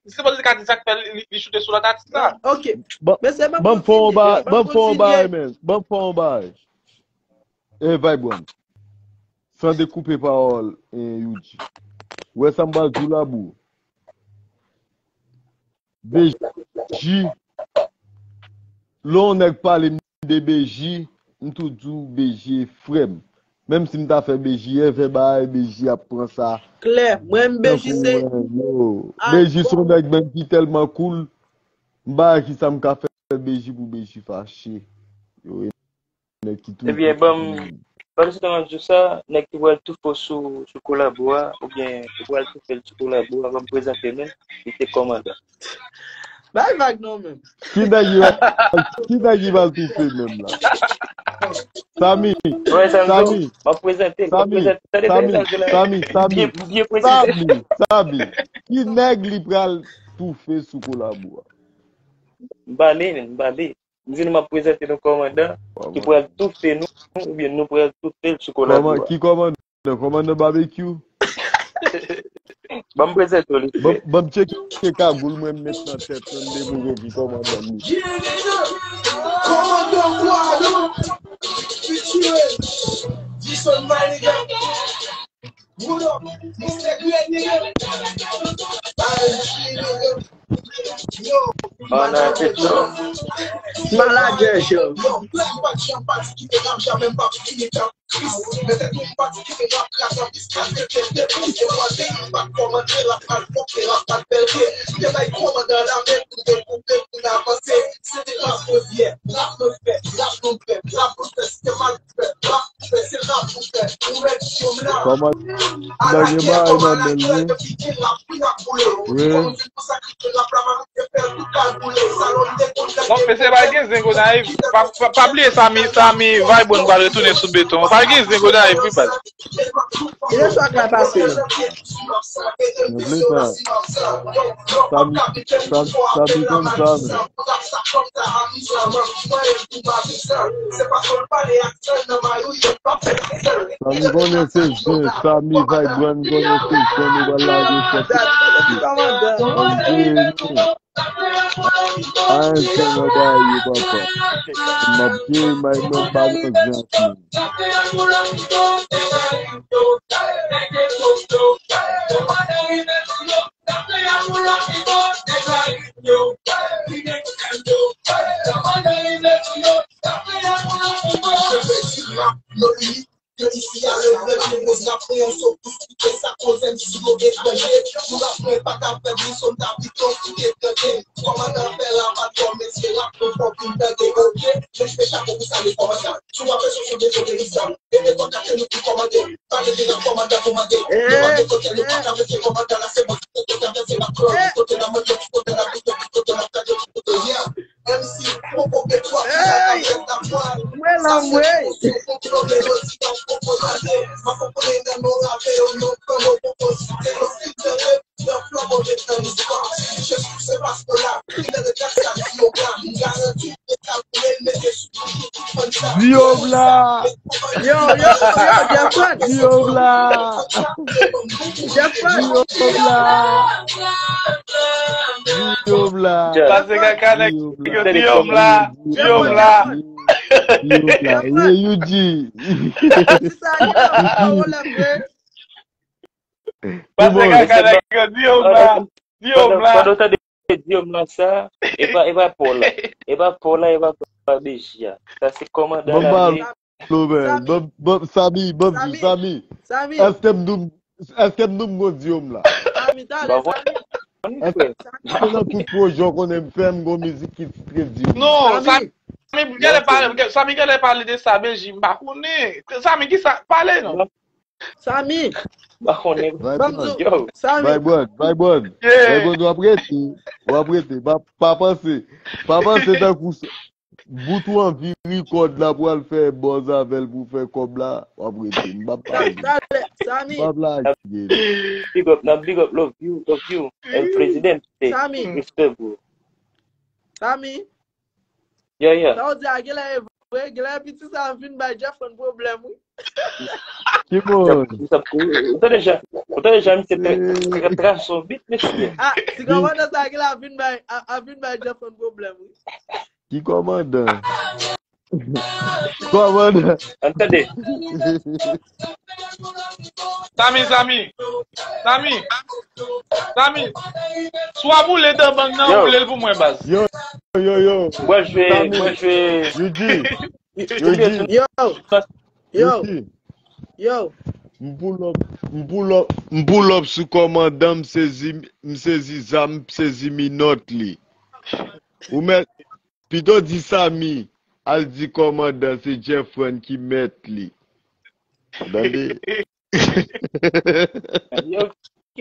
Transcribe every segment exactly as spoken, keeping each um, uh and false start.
se pa li ka di sa k fè li, li, li choute sou lòt atis la. Ok. Mesye, ban m fè yon bagay, ban m fè yon bagay, men. Ban m fè yon bagay. E Vibe One. San dekoupe pawòl, eh, Youdji. Ou wè sa m pral di w la, bro? B J, lè yon nèg pale m de B J, m tou di w B J e frè m. Menm si m ta fè B J yè, fè bagay, B J ap pran sa. Klè, mwen menm B J se. B J se yon nèg menm ki tèlman cool, m pa wè kisa m ka fè B J pou B J fache. Yo, e nèg ki tou. Ebyen, ban m, pandan se tan m ap di w sa, nèg ki pral toufe w sou, sou kolabo a, oubyen ki pral toufe l sou kolabo a, ban m prezante nou, li se Kòmandan. Bay vag non, menm. Ki nèg ki va, ki nèg ki va toufe menm la? Sami, Sami, Sami, Sami, Sami, Sami, Sami, Sami, ki nèg li pral toufe sou kolabo a? M pale, menm, m pale. M di nou m ap prezante nou kòmandan ki pral toufe nou, oubyen nou pral toufe l sou kolabo a. Ki kòmandan? Kòmandan Babekyou? Ban m prezante w li fè. Ban m tcheke kagoul mwen met nan tèt mwen, m dekouvri ki kòmandan li. Kòmandan Gwadloup, featuring Dison Maniga. What up? Mister Green, nigga. Yo, Manadjè Show. Manadjè Show. Yo, Black Patch, yon pati ki te rap, jamè m pa vin fini tap. Mete tou m pati ki te rap, kras an pis, kras te tcheke. Yo, pase m pa kòmante, rap al fòk, rap al bèlte. Te bay kòmandan lame, pou te koupe, pou n avanse. Se te rap mwen fyè, rap mwen fè, rap nou fè, rap nou fè, se te mal. Kòmandan gen bagay nan men l, wi. Wi. Bon, mesye, pa gen zen Gonayiv. Pa, pa, pa bliye Sami, Sami Vibe One pral retounen sou beton. Pa gen zen Gonayiv, wi, baz. Kilè sa k la pase la? Mwen vle sa. Sa, sa, sa te konn sa, men. Sa m konnen se zen, Sami Vibe One konnen se zen, nou pral lage sa. Mwen vle nou. Ayen zen nan bagay yo, papa. M ap di, may mwen pa nan zen anpil. Hey! Mwen la, mwen. Di yo bla! Yo, yo, yo, Jeffrey! Di yo bla! Jeffrey! Di yo bla! Di yo bla! Pase kaka nèg yo, di yo bla! Di yo bla! Di yo bla! Wi, Youdji! Pase kaka nèg yo, di yo bla! Di yo bla! Di yo m nan sa, e pa, e pa Paul la. E pa Paul la, e pa, pa Beji a. Sa se kòmandan lame. Ban m ba l, ban, ban, Sami, ban m di, Sami. Sami. Èske m dou m, èske m dou m gon di yo m la? Sami, talè, Sami. Èske se nan tout pwojè w konnen m fè m gon mizik ki titre di yo m? Non, Sami, Sami, genlè pale, Sami genlè pale de sa, Beji, m pa konnen. Sami, ki sa? Pale non. Sami. Pa konnen. Ban m di w, Sami. Vibe One, Vibe One. Vibe One, w ap rete. W ap rete. Pa, pa panse. Pa panse tankou s-, bout ou anvi rekòd la pou al fè buzz avè l pou fè kòb la. W ap rete. M p ap pale. Talè, Sami. M p ap lage. Big up, nan big up, love you, love you. El Presidente. Sami. Respect, bro. Sami. Yeah, yeah. Sa w di a, genlè e wi. Genlè piti sa ap vin bay Jefferson pwoblèm, wi. Ki moun? Ou tande jan, ou tande jan misye trase yon bit, mesye. Ah, ti kòmandan sa genlè ap vin bay, ap vin bay Jefferson pwoblèm, wi. Ki kòmandan? Kòmandan. An tande. Sami, Sami. Sami. Sami. Swa boule dan bang nan, boule l pou mwen, baz. Yo, yo, yo. Mwen jwe, mwen jwe. Yuji. Yo. Yo. Yo. M pull up, m pull up, m pull up sou kòmandan, m sezi, m sezi zam, m sezi minòt li. Ou mèt, pito di Sami, al di kòmandan se Jefferson ki mèt li. Tande? Ok.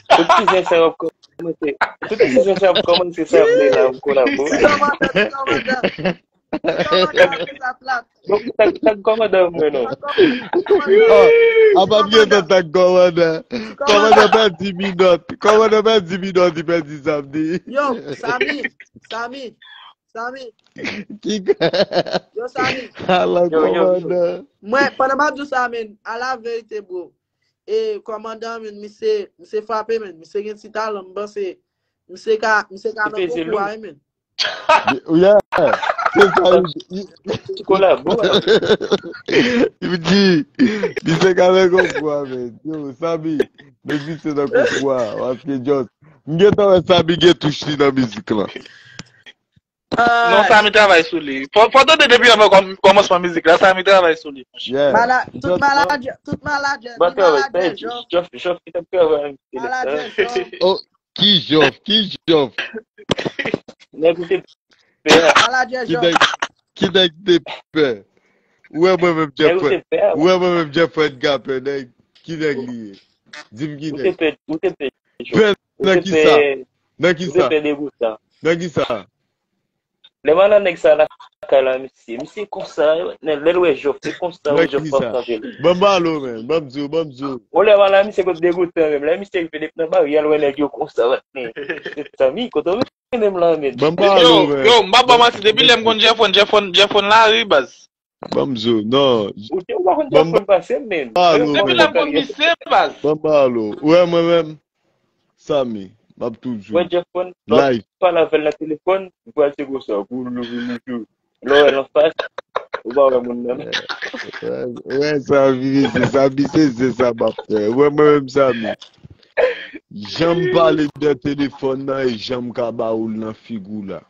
Tout ti zen sa yo ap kòmanse. Tout ti zen sa yo ap kòmanse sa ap vle la, ap kolabo. Kòmandan, kòmandan. Kòmandan, sa plat. Bon, tag, tag kòmandan mwen non. Oh, apa m gentan tag kòmandan. Kòmandan pèdi minòt. Kòmandan pèdi minòt, li pèdi samdi. Yo, Sami, Sami, Sami. Ki Yo, Sami. Ala kòmandan. Mwen, pandan m ap di w sa, men, a la verite, bro. E kòmandan, men, misye, misye frape, men. Misye gen ti talan, m panse. Misye ka, misye ka nan konkou a, men. Yeah. Se sa, Ti kolabo. Li di, misye ka nan konkou a, men. Yo, Sami, men misye nan konkou a, paske just, m gentan wè Sami gen touch li nan mizik lan. Non, Sami travay sou li. Fò, fò tande depi anvan kòm-, kòmansman mizik la, Sami travay sou li. Yeah. Mala-, tout maladjè, tout maladjè, ni maladjè Jòf. Jòf, Jòf ki t ap travay. Maladjè Jòf. Oh, ki Jòf, ki Jòf. Nèg ou te pè. Maladjè Ki Jòf. nèg, ki nèg te pè? Ou wè mwen menm Nèg ou te Jefferson. pè. Ou wè mwen menm Jefferson ka pè, nèg. Ki nèg li ye? Di m ki Ou te nèg. pè, ou te pè. Pè nan ki sa? Nan ki Ou te sa? pè degoutan. Nan ki sa? Lè m al nan nèg sa lakay la, misye. Misye konsa, lè l wè Jòf, se konsa, Nan Jòf ki pa sa? chanje l. Ban m ba l ou, men. Ban m di w, ban m di w. O lè m al la, misye kot degoutan menm. Lè misye rive depi nan baryè, l wè nèg yo konsa, men. Sami, kote w mennen m la, men. Ban m ba l Yo, ou, men. Yo, m pa ba w manti, depi lè m konn Jefferson, Jefferson, Jefferson la ri, baz. Ban m di w, non. Ou te ou pa konn Ban m Jefferson pase m, men. ba l ou, Depi men. lè m konn misye, baz. Ban m ba l ou. Ou wè mwen menm? Sami, m ap toujou. Mwen Jefferson, Live. pale avè l nan telefòn, ou pral se konsa, goulou, goulou, goulou. Lè w wè l anfas, ou pa wè moun nan. Wè, wè, sa vini, se sa, mi se, se sa m ap fè. Wè, mwen menm, Sami. Jan m pale nan telefòn nan e jan m ka ba ou l nan figi w la.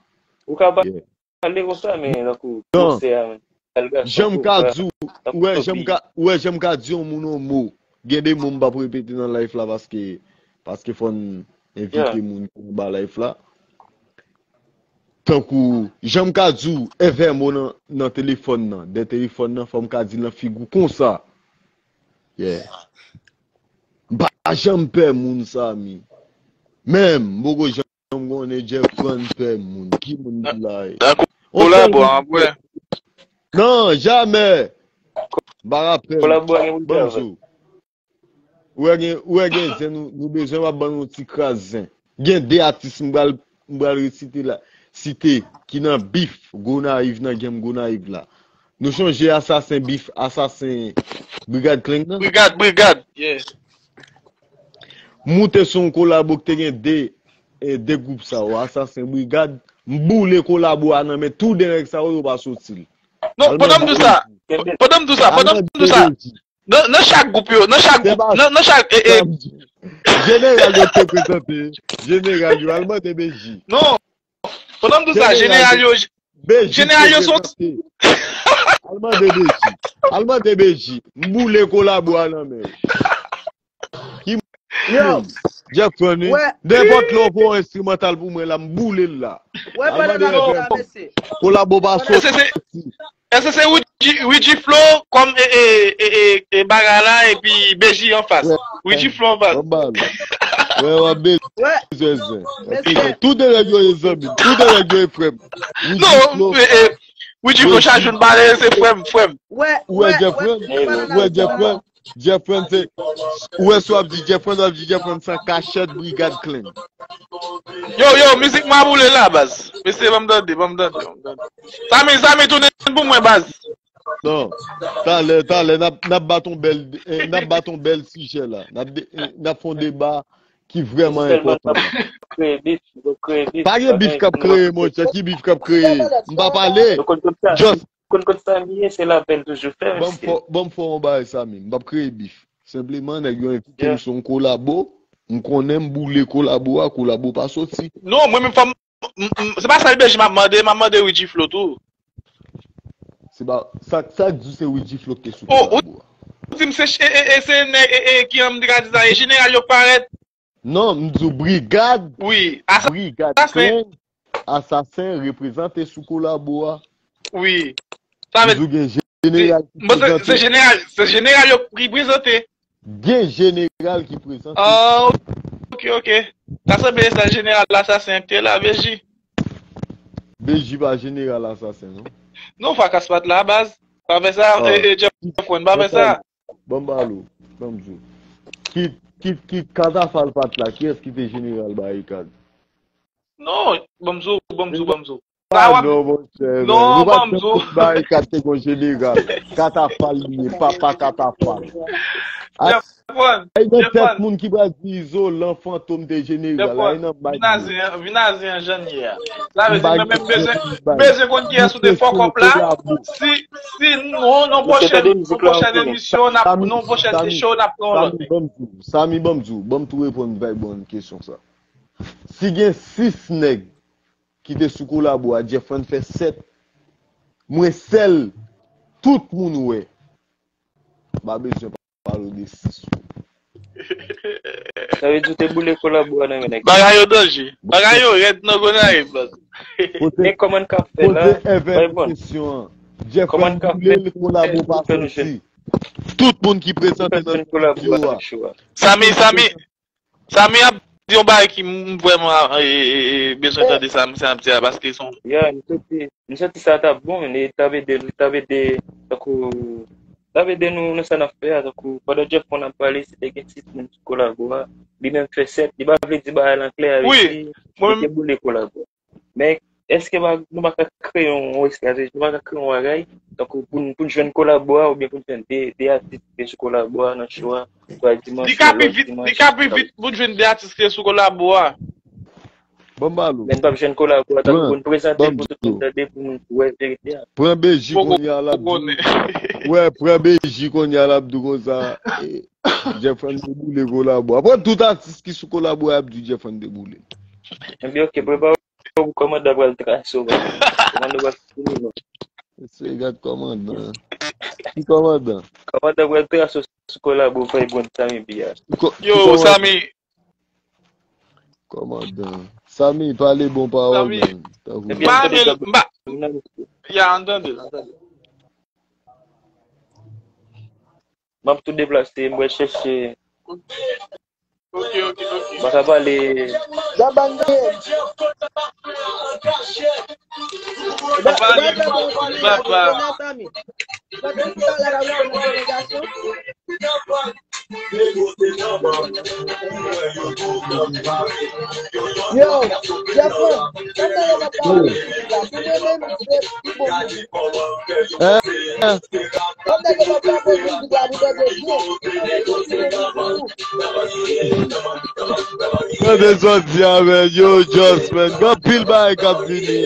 Ou ka Yeah. pale konsa, men tankou Non. konsè a, men. Algas, Jan m tankou, ka euh, di w, tankou wè, jan m Toby. ka, wè, jan m ka di yon moun yon mo. Gen de mo m p ap repete nan live la paske, paske fò n envite Yeah. moun ki anba live la. Tankou, jan m ka di w, F M O nan, nan telefòn nan, dè telefòn nan, fò m ka di l nan figi w konsa. Yeah. M pa janm pè moun, Sami. Menm, m poko janm konnen Jefferson pè moun. Ki moun ki la ye? Dakò, kolabo, an vre. Non, jamè. M pa rapè. Kolabo a gen moun Ban m travay. di w. Ou wè gen, ou wè gen zen, nou, nou bezwen w ap ban nou ti kras zen. Gen de atis m pral, m pral resite la, site, ki nan bif Gonayiv, nan game Gonayiv la. Nou chonje asasen bif, asasen Brigad Klang nan? Brigad, Brigad, yeah. Moute sou yon kolabo ki te gen de, eh, de gwoup sa yo, Asasen Brigad. M boule kolabo a nan men tou de nèg sa yo, yo pa soti l. Non, pandan m di sa, pandan m di sa, pandan m di sa, nan, nan chak gwoup yo, nan chak gwoup, nan, nan chak, eh, eh. Jeneral yo te prezante, jeneral yo, al mande Beji. Non, pandan m di sa, jeneral yo, Beji jeneral yo te son prezante. Al mande Beji, al mande Beji, m boule kolabo a nan men. Ki Yo, Jefferson, wi. Wè. Nenpòt lè w pran yon enstrimantal pou mwen la, m boule l la. Wè, Al pandan mande n ap F M. travèse. Kolabo pa Èske se, soti. èske se Ridji, Ridji Flow kòm e, e, e, e, e bagay la, epi Beji anfas. Wè. Ridji Flow anfas. Ban m ba l. Wè, w ap bezwen Wè. zen. Mesye. Tout de nèg yo e zanmi m. Tout de nèg yo e frè m. Ridji Non, Flow. e, e, Ridji Flow chak jou n pale, se frè m, frè m. Wè, Ou wè wè, Jefferson? wè, Ou wè Jefferson? Jefferson se, ou wè si w ap di Jefferson, w ap di Jefferson san kachèt, Brigad Klang. Yo, yo, mizik mwen ap boule la, baz. Mesye, ban m tande, ban m tande, ban m tande. Sami, Sami, tounen pou mwen, baz. Non. Talè, talè, n ap, n ap bat yon bèl, eh, n ap bat yon bèl sijè la. N ap, de- eh, n ap fè yon deba ki vrèman enpòtan la. Pa gen bif k ap kreye, monchè. Ki bif k ap kreye? M pa pale. Just. Konn kot sa m ye, se lapèl toujou fè, mesye. Ban m fè yon bagay, Samy. M p ap kreye bif. Senpleman, nèg yo envite m sou yon kolabo. M konnen m boule kolabo a, kolabo pa soti. Non, mwen menm fò m. M- m- Se pa sa, Beji, m ap mande, m ap mande Ridjiflo tou. Se pa, sa, sa k di w se Ridjiflo ki te sou kolabo a? Ou di m se, e, e, e, se nèg, e, e, ki an m te ka di sa, e jeneral yo k parèt. Non, m di w brigad. Wi, asasen. Brigad Kreng, asasen reprezante sou kolabo a. Wi. Sa vle di w gen jeneral ki prezante. Se jeneral, se jeneral yo ki prezante. Gen jeneral ki prezante. Ah, ok, ok. Ta sanble se jeneral asasen ki te la, Beji. Beji pa jeneral asasen, non. Non, Fakas pa t la, baz. Pa fè sa, e, e, Jeff One, pa fè sa. Ban m pale w, ban m di w. Ki, ki, ki katafal pa t la, kiyès ki te jeneral Barikad? Non, ban m di w, ban m di w, ban m di w. Ah non, monchè, non, ban m di w. Barikad te gon jeneral. Katafal li ye, papa katafal. Ay nan tèt moun ki pral di Izolan Fantom te jeneral. Ay nan bay. Vin azen an, vin azen an, jan l ye a. Sa vle di mwen menm bezwen, bezwen konn kiyès ou te fòkòp la. Si, si nou, nan pwochèn, nan pwochèn emisyon, n ap, nan pwochèn show, n ap pran yon lòt nèg. Samy, ban m di w, ban m tou reponn Vibe One kesyon sa. Si gen sis nèg ki te sou kolabo a, Jeff One fè sèt. Mwen sèl, tout moun wè. M pa bezwen pale w de sis yo. Sa vle di w te boule kolabo a nan men nèg yo. Bagay yo danje. Bagay yo rèd nan Gonayiv, baz. Men kòman n ka fè la? Poze Evan kesyon an. Jeff One boule l, kolabo pa soti. Tout moun ki prezante nan show a. Samy, Samy, Samy ap di yon bagay ki m vrèman, e, e, e, bezwen tande sa, Samy ap di a, paske se yon. Ya, m santi, m santi sa t ap bon, men li t ap ede, li t ap ede, tankou, t ap ede nou nan sa n ap fè a, tankou, pandan Jeff One ap pale, si te gen sis moun sou kolabo a, li menm fè sèt, li pa vle di bagay lan klè, li di, li te boule kolabo. Men, èske pa, nou pa ka kreye yon, yon estrateji, nou pa ka kreye yon bagay, tankou pou n, pou n jwenn kolabo a, oubyen pou n jwenn de, de atis ki te sou kolabo a nan show a, swa dimanch, lòt dimanch. Li ka pi vit, li ka pi vit pou n jwenn de atis ki te sou kolabo a. Ban m pale w. Men n p ap jwenn kolabo a, tankou pou n prezante l pou tout moun tande, pou moun wè verite a. Pran Beji kounye a l ap di. Wè, pran Beji kounye a l ap di konsa. Jeff One te boule kolabo. Apre tout atis ki sou kolabo a ap di Jeff One te boule. Ebyen, ok, prepare w pou kòmandan pral trase w, baz. Kòmandan pral fini, non. Se gad kòmandan. Ki kòmandan? Kòmandan pral trase w sou kolabo Vibe One Samy P a. Yo, Samy. Kòmandan. Samy, pale bon pawòl, man. Tankou. M pa renmen l, m pa. Ya, ann tande l, ann tande l. M ap tou deplase, m pral chèche. Ok, ok, ok. M pa ka pale. Gabange. Gabange. Papa. Yo, Jeffrey, kòman yo pa pale mizik la? Pou mwen menm, se pi bon mizik. Kòman yo pa pale mizik la pou tande byen? Tande sa w di a, man. Yo, Just, man. Gen anpil bagay k ap vini.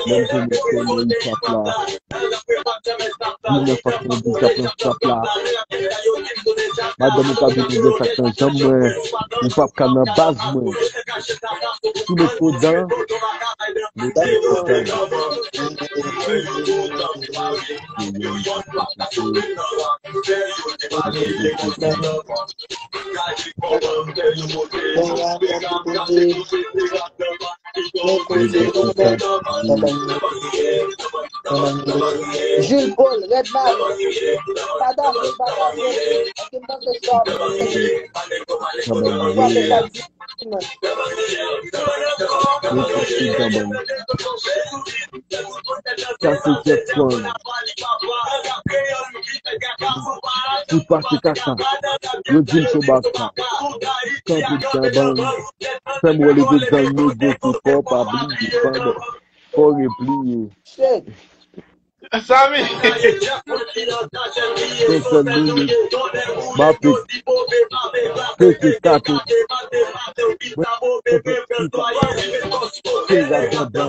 Menm ke nou fè nan esap la. Li nan fòk mwen di sa pran esap la. Madanm ou ka vin nan sa k nan janm mwen. Ou p ap ka nan baz mwen. Sou met po dan. Met po dan. Jules Paul, Redman, Padam, Padam, Kim Bande Shop, Kim Bande Shop, Kase kèk kòn. Ti pase kaka. Yo di m sou baka. Kanpe nan bann. Fè m wè leve gang negosye fò pa bliye pandan. Fò repliye. Shit. Samy. Pèsòn nou ye. M ape pete kato. Mwen pete pete kato.